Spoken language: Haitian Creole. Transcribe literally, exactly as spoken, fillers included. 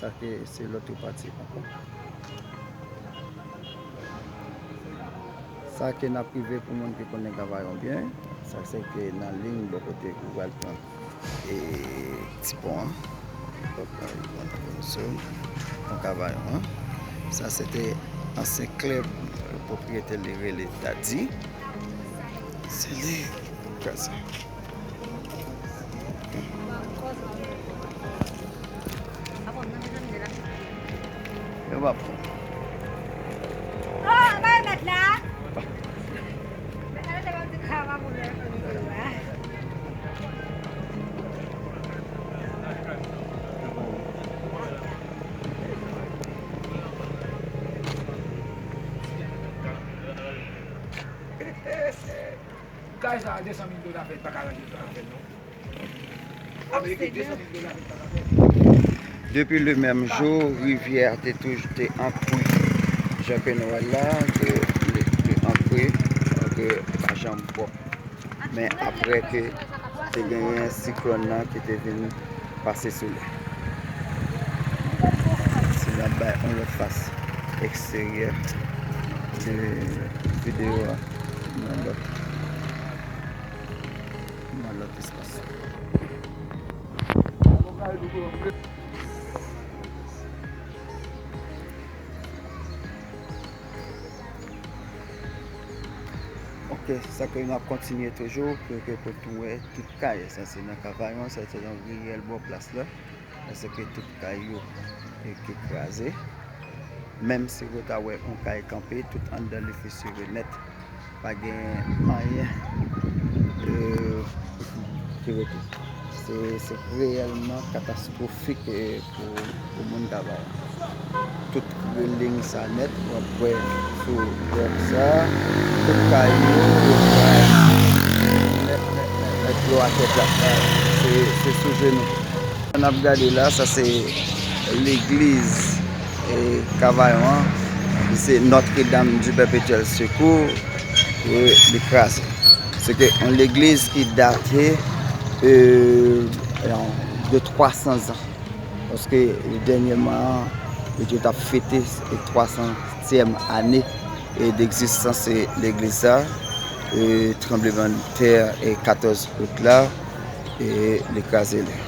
Sa ke se lòt yo pati ankò. Sa ke n ap rive pou moun ki konnen Kavayon byen, sa se ke nan liy bò kote ou pral pran e ti pon an. Pon Kavayon an. Sa se te ansyen klèb pwopriyetè li rele Daddy. Se li k kraze. Yo pa pran. Oh, bay mèt la. Mèt la, mete yon ti kama pou mwen. Kay sa a, de san mil dola fè, pa ka ranje sa avè l non. Ameriken, de san mil dola fè, pa ka fè. Depi le menm jou, rivyè a te toujou te ankri. Jan ke nou wè l la, ke li te ankri, ke li pa janm pwòp. Men apre ke te genyen siklòn nan ki te vin pase sou li. Si n ap bay yon lòt fas eksteryè de videyo a, nan lòt, nan lòt espas. Ok, sa ke n ap kontinye toujou, ke, ke, ke pou nou wè tout kay, sa se nan Kavayon, sa se yon riyèl bò plas la, paske tout kay yo, e, ki kraze. Menm si ou ta wè yon kay kanpe, tout anndan li fisire nèt. Pa gen anyen, e, ki rete. Se, se reyèlman katastwofik, e, pou, pou moun Kavayon. Tout liy sa nèt, w ap wè sou wòk sa, tout kay yo, yo kraze nèt, nèt, nèt, nèt, yo atè plat. Se, se sou jenou. N ap gade la, sa se legliz, e, Kavayon an. Se Notre Dame du Perpétuel Secours, e, li kraze. Se ke yon legliz ki date, e, de twa san zan. Paske dènyèman, yo t ap fete twa santyèm ane, e, degzistans, e, legliz sa. E, tranblemanntè, e, katòz out la, e, li kraze li.